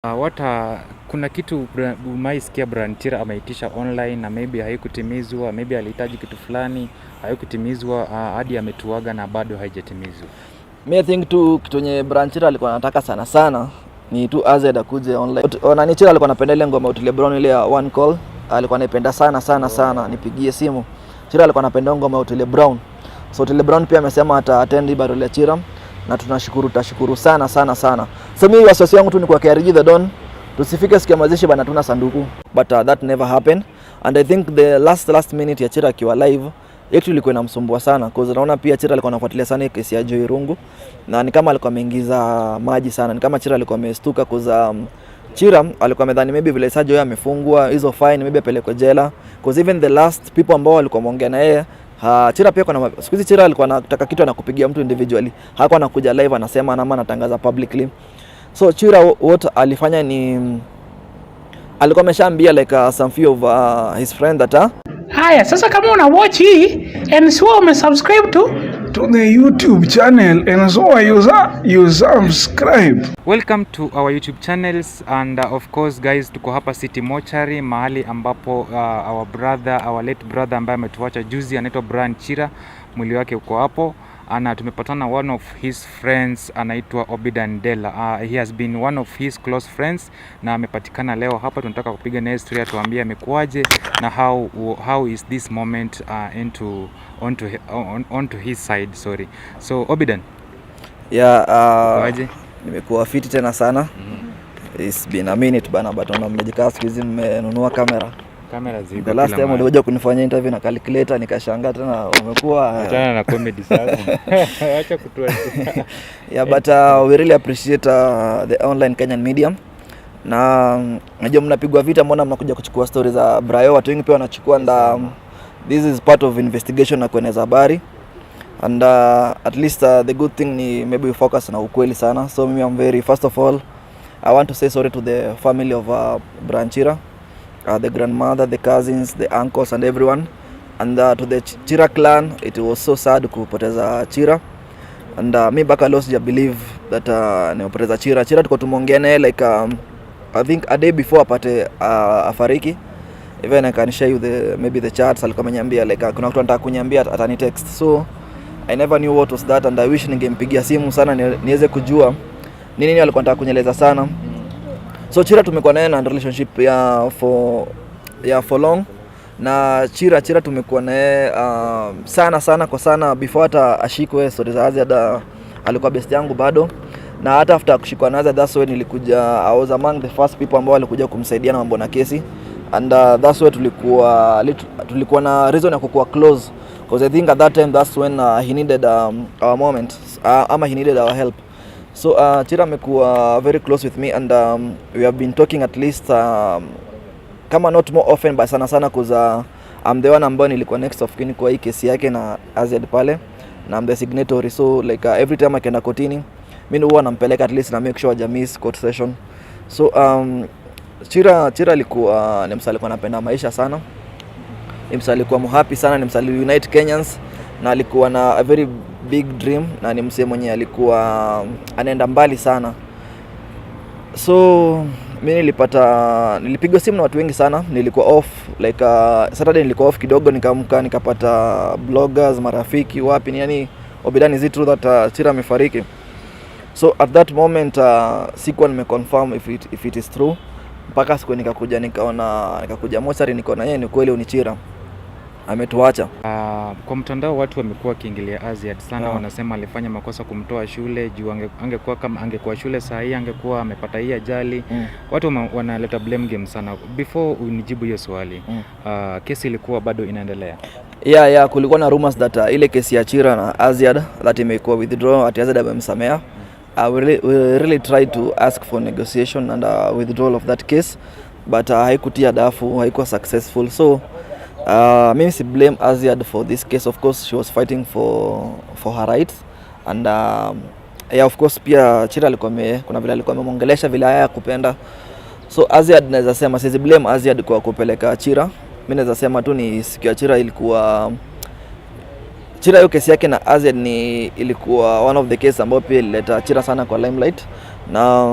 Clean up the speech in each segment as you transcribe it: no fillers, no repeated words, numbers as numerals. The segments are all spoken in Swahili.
What, kuna kitu umeisikia Brian Chira ameitisha online na maybe haikutimizwa, maybe alihitaji kitu fulani haikutimizwa, hadi ametuaga na bado haijatimizwa? Mi I think tu kitu yenye Brian Chira alikuwa anataka sana sana ni tu Azziad akuje online. Nani, Chira alikuwa anapenda ile ngoma Otile Brown, ile ya "One Call", alikuwa anaipenda sana sana sana, "Nipigie simu". Chira alikuwa anapenda ngoma ya Otile Brown. So Otile Brown pia amesema ata attend hii burial ya Chira na tunashukuru, tutashukuru sana sana sana. So mi wasiwasi wangu tu ni kwa KRG The Don, tusifike siku ya mazishi, bana, tuna sanduku, but that never happened. And I think the last last minute ya Chira akiwa live, hiyo kitu ilikuwa inamsumbua sana, cause naona pia Chira alikuwa anafuatilia sana hii kesi ya Joey Irungu na ni kama alikuwa ameingiza maji sana, ni kama Chira alikuwa amestuka, cause Chira alikuwa amedhani maybe vile sasa Joey amefungwa hizo fine, maybe apelekwe jela, cause even the last people ambao walikuwa wameongea na yeye. Ha, Chira pia kuna siku hizi Chira alikuwa anataka kitu anakupigia mtu individually, hakuwa anakuja live anasema ama anatangaza publicly. So Chira, what alifanya ni alikuwa ameshaambia like some few of his friend that Haya, sasa kama una watch hii and sio umesubscribe to the YouTube channel and so you subscribe. Welcome to our YouTube channels and of course, guys, tuko hapa City Mortuary, mahali ambapo our brother, our late brother ambaye ametuacha juzi anaitwa Brian Chira, mwili wake uko hapo ana tumepatana one of his friends anaitwa Obidan Dela. He has been one of his close friends na amepatikana leo hapa. Tunataka kupiga naye story, atuambie amekuwaje na how is this moment into onto on, onto his side, sorry. So Obidan, Yeah, ukoaje? Nimekuwa fiti tena sana. It's been a minute, bana, but naona mmejikaa siku hizi mmenunua kamera. Kamera ziko The last kila time mahali. ulikuja kunifanyia interview na calculator, nikashangaa tena umekuwa Achana na comedy sasa. Acha kutua. Yeah, but we really appreciate the online Kenyan media na najua mnapigwa vita, mbona mnakuja kuchukua story za Brayo? Watu wengi pia wanachukua and this is part of investigation na kueneza habari and at least the good thing ni maybe we focus na ukweli sana. So mimi I'm very, first of all, I want to say sorry to the family of Brian Chira, the grandmother, the cousins, the uncles and everyone, and to the Chira clan. It was so sad kupoteza Chira and mi mpaka leo sija believe that nimepoteza Chira. Chira tuko tumeongea naye like I think a day before apate afariki. Even I can share you the maybe the chats. Alikuwa ameniambia like kuna mtu anataka kuniambia, atani text. So I never knew what was that and I wish ningempigia simu sana niweze kujua ni nini alikuwa anataka kunieleza sana. So Chira tumekuwa naye na relationship ya for long na Chira tumekuwa naye sana sana kwa sana before hata ashikwe stories za Azziad, alikuwa best yangu bado, na hata after kushikwa na Azziad, that's when nilikuja. I was among the first people ambao walikuja kumsaidia na mambo na kesi and that's why tulikuwa na reason ya kukuwa close, because I think at that time that's when he needed our moment ama he needed our help. So Chira amekuwa very close with me and we have been talking at least kama not more often but sana sana, cause I'm the one ambayo nilikuwa next of kin kwa hii kesi yake na Azziad pale na I'm the signatory. So like every time akienda kotini, mi huwa nampeleka at least na make sure hajamiss court session. So Chira alikuwa ni msee alikuwa anapenda maisha sana, ni msee alikuwa mhappy sana, ni msee unite Kenyans na alikuwa na a very big dream na ni msee mwenye alikuwa anaenda mbali sana. So mi nilipigwa simu na watu wengi sana. Nilikuwa off like Saturday nilikuwa off kidogo, nikaamka nikapata bloggers, marafiki, wapi ni yani, "Obidan, is it true that Chira amefariki?" So at that moment sikuwa nimeconfirm if it is true mpaka siku nikakuja nikaona, nikakuja mochari nikaona yeye ni kweli ni Chira ametuacha. Kwa mtandao watu wamekuwa wakiingilia Azziad sana. Wanasema alifanya makosa kumtoa shule juu angekuwa kama angekuwa shule saa hii angekuwa amepata hii ajali. Watu wanaleta blame game sana. Before unijibu hiyo swali, kesi ilikuwa bado inaendelea? Yeah, kulikuwa na rumors that ile kesi ya Chira na Azziad that imekuwa withdraw, ati Azziad amemsamea. We really tried to ask for negotiation and withdrawal of that case, but haikutia dafu, haikuwa successful. So mimi si blame Azziad for this case. Of course she was fighting for her rights and yeah, of course pia Chira alikuwa kuna vile alikuwa amemwongelesha vile haya kupenda. So Azziad, naweza sema siwezi blame Azziad kwa kupeleka Chira. Mi naweza sema tu ni siku ya Chira ilikuwa Chira, hiyo kesi yake na Azziad ni ilikuwa one of the case ambayo pia ilileta Chira sana kwa limelight na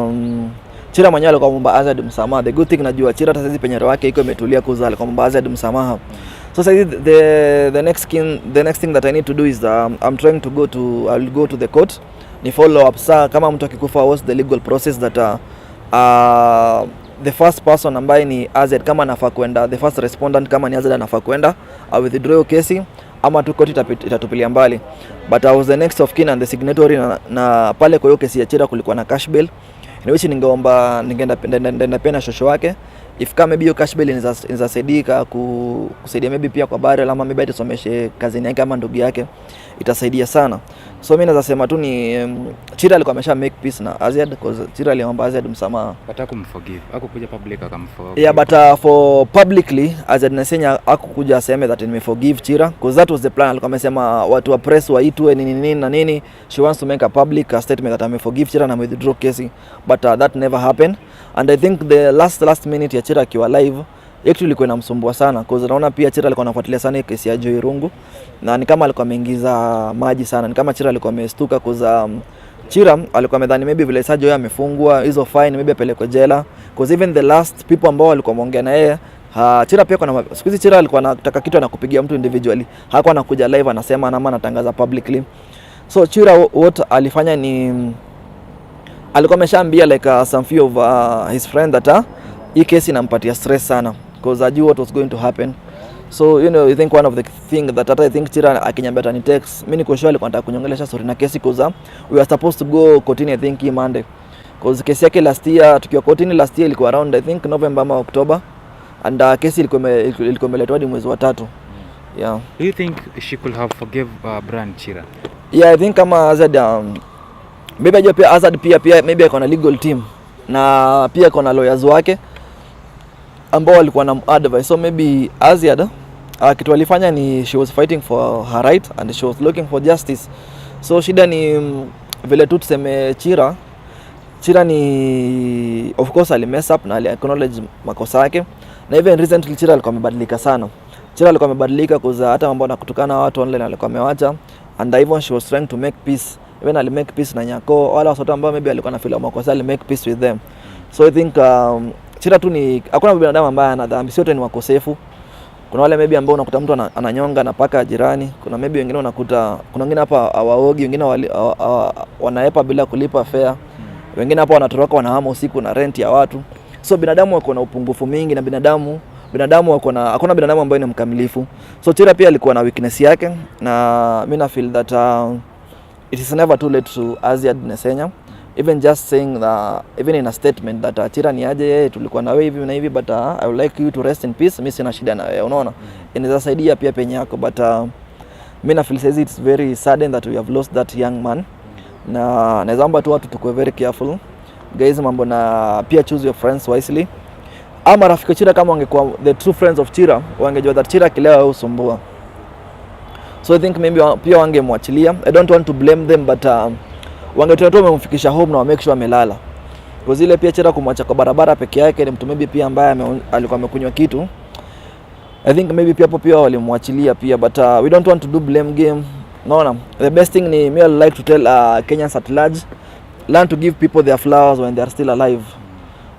Chira Chira mwenyewe alikuwa ameomba Azziad msamaha. The good thing, najua Chira hata saizi penye roho yake iko imetulia, 'cause alikuwa ameomba Azziad msamaha. So saizi the next thing that I need to do is I'm trying to go to I'll go to the court ni follow up saa kama mtu akikufa, what's the legal process that the first person ambaye ni Azziad kama anafaa kwenda, the first respondent kama ni Azziad anafaa kwenda withdraw hiyo kesi ama tu koti itatupilia mbali. But I was the next of kin and the signatory na pale kwa hiyo kesi ya Chira kulikuwa na cash bail in which ningeomba ningeenda nenda pia na shosho wake if kama maybe hiyo cash bail inaweza saidika kusaidia maybe pia kwa burial ama maybe atasomeshe kazini yake ama ndugu yake, itasaidia sana. So mimi naweza sema tu ni Chira alikuwa amesha make peace na Azziad, 'cause Chira aliomba Azziad msamaha. But hakumforgive, hakukuja public akamforgive. Yeah, but for publicly Azziad Nasenya hakukuja aseme that nimeforgive Chira, 'cause that was the plan. Alikuwa amesema watu wa press waitwe, nini nini na nini. She wants to make a public statement that ameforgive Chira na withdraw kesi, but that never happened. And I think the last last minute ya Chira akiwa live, hiyo kitu ilikuwa inamsumbua sana, 'cause naona pia Chira alikuwa anafuatilia sana hii kesi ya Joy Irungu na ni kama alikuwa ameingiza maji sana, ni kama Chira alikuwa amestuka, 'cause Chira alikuwa amedhani maybe vile Sir Joy amefungwa hizo fine, maybe apelekwe jela, 'cause even the last people ambao walikuwa wameongea na yeye, Chira pia kuna siku hizi Chira alikuwa anataka kitu anakupigia mtu individually, hakuwa anakuja live anasema ama anatangaza publicly. So Chira what alifanya ni alikuwa ameshaambia like some few of his friend that hii kesi inampatia stress sana because ajui what was going to happen. So I think one of the thing that hata I think Chira akiniambia atani text, mimi niko sure alikuwa anataka kuniongelesha story na kesi, 'cause we are supposed to go kotini, I think, hii Monday, 'cause kesi yake last year, tukiwa kotini last year, ilikuwa around, I think, November ama October, and kesi ilikuwa imeletwa hadi mwezi wa tatu, yeah. Do you think she could have forgave Brian Chira? Yeah, I think kama Azziad maybe ajua pia Azziad pia maybe ako na legal team na pia ako na lawyers wake ambao walikuwa na advice. So maybe Azziad kitu alifanya ni she was fighting for her right and she was looking for justice. So shida ni vile tu tuseme Chira ni of course ali mess up na ali acknowledge makosa yake, na even recently Chira alikuwa amebadilika sana. Chira alikuwa amebadilika 'cause hata mambo na kutukana watu online alikuwa amewacha, and even she was trying to make peace. Even ali make peace na Nyako, wala watoto ambao maybe alikuwa na feel makosa, ali make peace with them. So I think Chira tu ni hakuna binadamu ambaye ana dhambi, si wote ni wakosefu. Kuna wale maybe ambao unakuta mtu ananyonga na paka jirani. Kuna maybe wengine unakuta kuna wengine hapa hawaogi, wengine wanaepa bila kulipa fare, wengine hapa wanatoroka wanahama usiku na rent ya watu. So binadamu wako na upungufu mingi na binadamu wako na hakuna binadamu ambaye ni mkamilifu. So Chira pia alikuwa na weakness yake, na mi na feel that it is never too late to Azziad Nasenya, even just saying that, even in a statement that "Chira, ni aje, yeye tulikuwa na wewe hivi na hivi, but I would like you to rest in peace, mi sina shida na wewe," unaona, inaweza saidia pia penye yako. But mi na feel saizi it's very sudden that we have lost that young man, na naweza omba tu watu tukue very careful, guys, mambo na pia choose your friends wisely. Ama rafiki wa Chira kama wangekuwa the true friends of Chira, wangejua that Chira akilewa husumbua. So I think maybe pia wangemwachilia. I don't want to blame them, but wangetua tu wamemfikisha home na wa make sure amelala, kwa zile pia Chira kumwacha kwa barabara peke yake ni mtu maybe pia ambaye alikuwa amekunywa kitu. I think maybe pia hapo pia walimwachilia pia, but we don't want to do blame game. Naona the best thing ni me I like to tell Kenyans at large, learn to give people their flowers when they are still alive.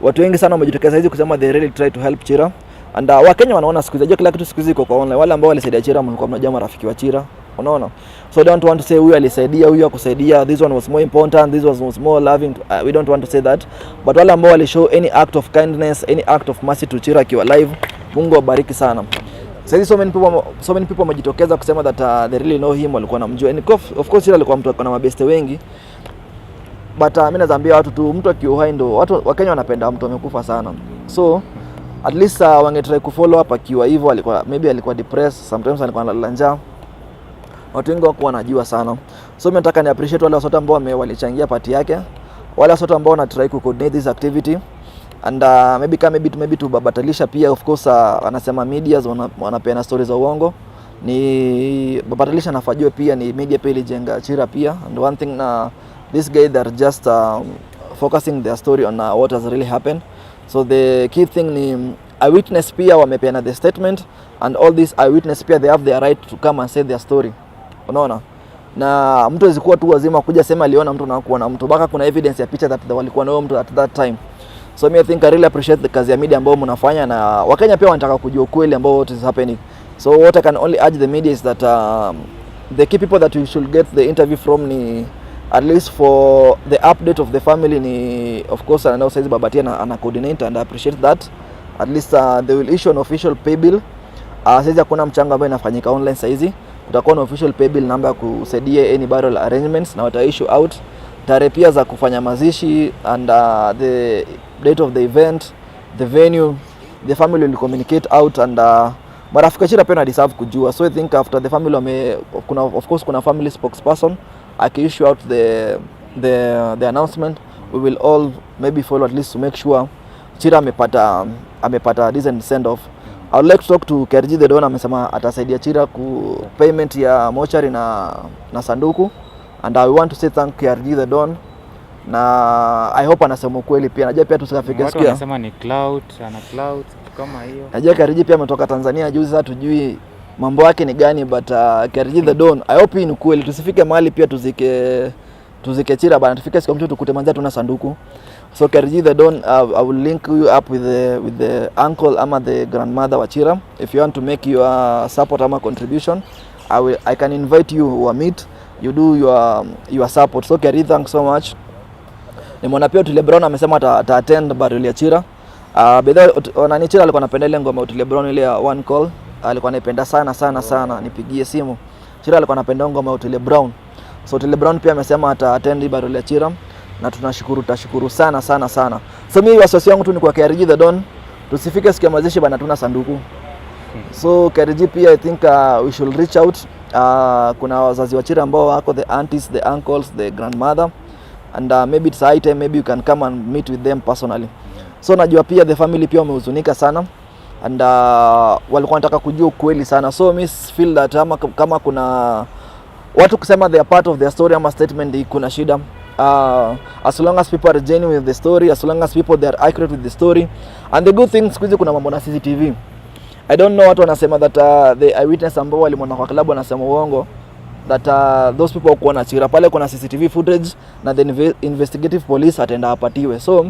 Watu wengi sana wamejitokeza hizi kusema they really try to help Chira, and Wakenya wanaona siku hizi, najua kila kitu siku hizi iko kwa online. Wale ambao walisaidia Chira, mlikuwa mnajua marafiki wa Chira, unaona. So I don't want to say huyu alisaidia, huyu akusaidia, this one was more important, this one was more loving. We don't want to say that, but wale ambao walishow any act of kindness, any act of mercy to Chira akiwa live, Mungu awabariki sana. Sasa so many people wamejitokeza kusema that they really know him, walikuwa wanamjua. And of course Chira alikuwa mtu akona mabeste wengi, but mimi naambia watu tu, mtu akiwa uhai ndo watu Wakenya wanapenda mtu amekufa sana. So at least wangetry kufollow up akiwa hivyo. Alikuwa maybe alikuwa depressed, sometimes alikuwa analala njaa, watu wengi hawakuwa wanajua sana. So mimi nataka ni appreciate wale wote ambao walichangia part yake, wale wote ambao wana try ku coordinate this activity, and maybe kama maybe tubabatilisha pia. Of course anasema medias wanapeana stories za uongo. Ni babatilisha nafajue pia ni media pia ilijenga Chira pia. And one thing na this guy, they're just focusing their story on what has really happened. So the key thing ni eyewitness pia wamepeana the statement, and all these eyewitness pia they have their right to come and say their story, unaona. Na mtu hawezi kuwa tu wazima kuja sema aliona mtu na kuona mtu mpaka kuna evidence ya picha that walikuwa na huyo mtu at that time. So me, I think I really appreciate the kazi ya media ambao mnafanya, na Wakenya pia wanataka kujua ukweli ambao what is happening. So what I can only urge the media is that the key people that we should get the interview from ni, at least for the update of the family, ni of course I know saizi Baba T ana coordinate and I appreciate that. At least they will issue an official pay bill. Saizi hakuna mchango ambayo inafanyika online. Saizi kutakuwa na official pay bill number ya kusaidia any burial arrangements, na wata issue out tarehe pia za kufanya mazishi and the date of the event, the venue. The family will communicate out and marafiki Chira pia wana deserve kujua. So I think after the family wame, kuna, of course kuna family spokesperson akiissue out the announcement, we will all maybe follow, at least to make sure Chira amepata decent send off. I would like to talk to KRG the Don. Amesema atasaidia Chira ku payment ya mochari na sanduku, and I want to say thank KRG the Don, na I hope anasema ukweli pia. Najua pia tusikafika Watu siku ya wanasema ni clout, ana clout, kitu kama hiyo. Najua KRG pia ametoka Tanzania juzi, sasa tujui mambo yake ni gani, but KRG the Don, I hope hii ni kweli. Tusifike mahali pia tuzike Chira bana, tufike siku mtu tukute manzi tuna sanduku. So KRG the Don, I will link you up with the uncle ama the grandmother wa Chira. If you want to make your support ama contribution, I can invite you wa meet you, do your support. So KRG, thanks so much. Nimeona pia Otile Brown amesema ata attend burial ya Chira. By the way, nani, Chira alikuwa anapenda ile ngoma ya Otile Brown, ile ya One Call. Alikuwa anaipenda sana sana sana, nipigie simu. Chira alikuwa anapenda ngoma ya Otile Brown. So Otile Brown pia amesema ata attend hii burial ya Chira na tunashukuru, tutashukuru sana sana sana. So mimi wasiwasi wangu tu ni kwa KRG the Don. Tusifike siku ya mazishi bana tuna sanduku. So KRG pia, I think we should reach out. Kuna wazazi wa Chira ambao wako, the aunties, the uncles, the grandmother, and maybe it's high time maybe you can come and meet with them personally. So najua pia the family pia wamehuzunika sana and walikuwa wanataka kujua ukweli sana. So mi feel that kama kuna watu kusema they are part of their story ama statement, kuna shida? As long as people are genuine with the story, as long as people they are accurate with the story. And the good thing, siku hizi kuna mambo na CCTV. I don't know, watu wanasema that the eyewitness ambao walimwona kwa klabu wanasema uongo, that those people kuona Chira pale. Kuna CCTV footage na the investigative police ataenda apatiwe. So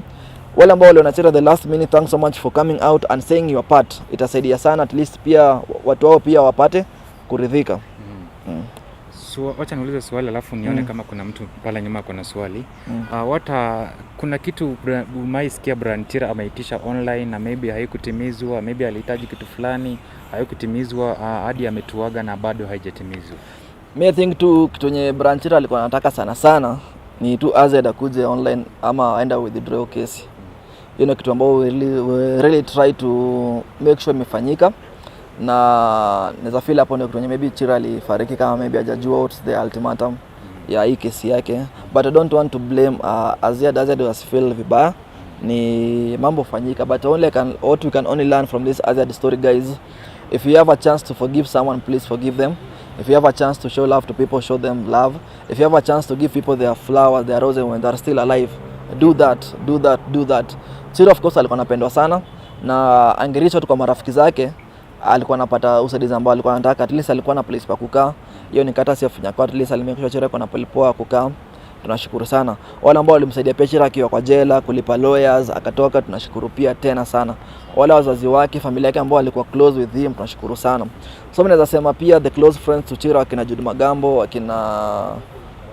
wale ambao waliona Chira the last minute, thanks so much for coming out and saying your part. Itasaidia sana, at least pia watu wao pia wapate kuridhika. So, wacha niulize swali alafu nione kama kuna mtu pale nyuma kuna swali. Kuna kitu umeisikia Brian Chira ameitisha online na maybe haikutimizwa, maybe alihitaji kitu fulani haikutimizwa, hadi ametuaga na bado haijatimizwa? Mi I think tu kitu yenye Brian Chira alikuwa anataka sana sana ni tu Azziad akuje online ama aenda withdraw kesi. Hiyo ndio kitu ambao we really try to make sure imefanyika, na naweza feel hapo ndio kitu yenye maybe Chira alifariki kama maybe hajajua what's the ultimatum ya hii kesi yake, but I don't want to blame Azziad. Azziad was feel vibaya, ni mambo fanyika, but only can, what we can only learn from this Azziad story, guys, if you have a chance to forgive someone, please forgive them. If you have a chance to show love to people, show them love. If you have a chance to give people their flowers, their roses when they're still alive, do that, do that, do that. Chira of course alikuwa anapendwa sana na angereach out kwa marafiki zake, alikuwa anapata usaidizi ambao alikuwa anataka. At least alikuwa na place pa kukaa. Hiyo ni kata si Nyako. At least alimake sure Chira kuna pale poa kukaa. Tunashukuru sana wale ambao walimsaidia pia Chira akiwa kwa jela kulipa lawyers akatoka. Tunashukuru pia tena sana wale wazazi wake, familia yake ambao walikuwa close with him, tunashukuru sana. So mimi naweza sema pia the close friends to Chira, wakina Jude Magambo,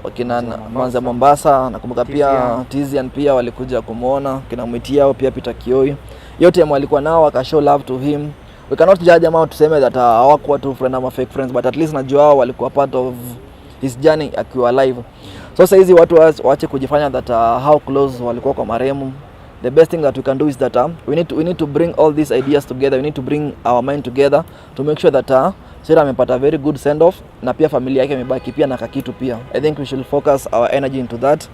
wakina Manza Mombasa, nakumbuka pia Tizian. Tizian pia walikuja kumwona, kina Mwitiao pia, Peter Kioi, yote walikuwa nao wakashow love to him. We cannot judge ama tuseme that hawakuwa tu friend ama fake friends, but at least najua hao walikuwa part of his journey akiwa alive. So sasa hizi watu waache kujifanya that how close walikuwa kwa marehemu. The best thing that we can do is that we need to bring all these ideas together. We need to bring our mind together to make sure that Chira amepata very good send off na pia familia yake imebaki pia na kakitu pia. I think we should focus our energy into that.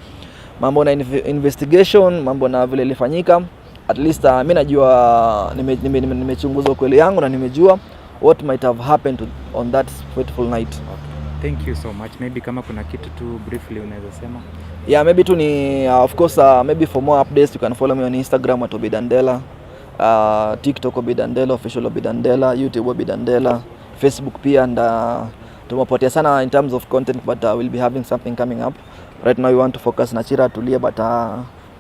Mambo na investigation, mambo na vile ilifanyika, at least mi najua nimechunguza ukweli yangu na nimejua what might have happened on that fateful night. Okay. Thank you so much. Maybe kama kuna kitu tu briefly unaweza sema. Yeah, maybe tu ni of course, maybe for more updates you can follow me on Instagram @Obidandela, TikTok Obidandela official, Obidandela, YouTube Obidandela, Facebook pia. And tumepotea sana in terms of content, but we'll be having something coming up. Right now we want to focus na Chira atulie, but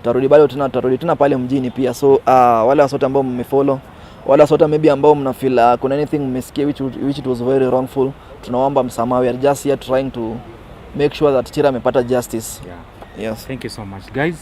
Tutarudi bado tena, tutarudi tena pale mjini pia. So wale wasote ambao mmefollow, wale wasote maybe ambao mna feel kuna anything mmesikia which it was very wrongful, tunaomba msamaha. We are just here trying to make sure that Chira amepata justice. Yeah. Yes. Thank you so much, guys.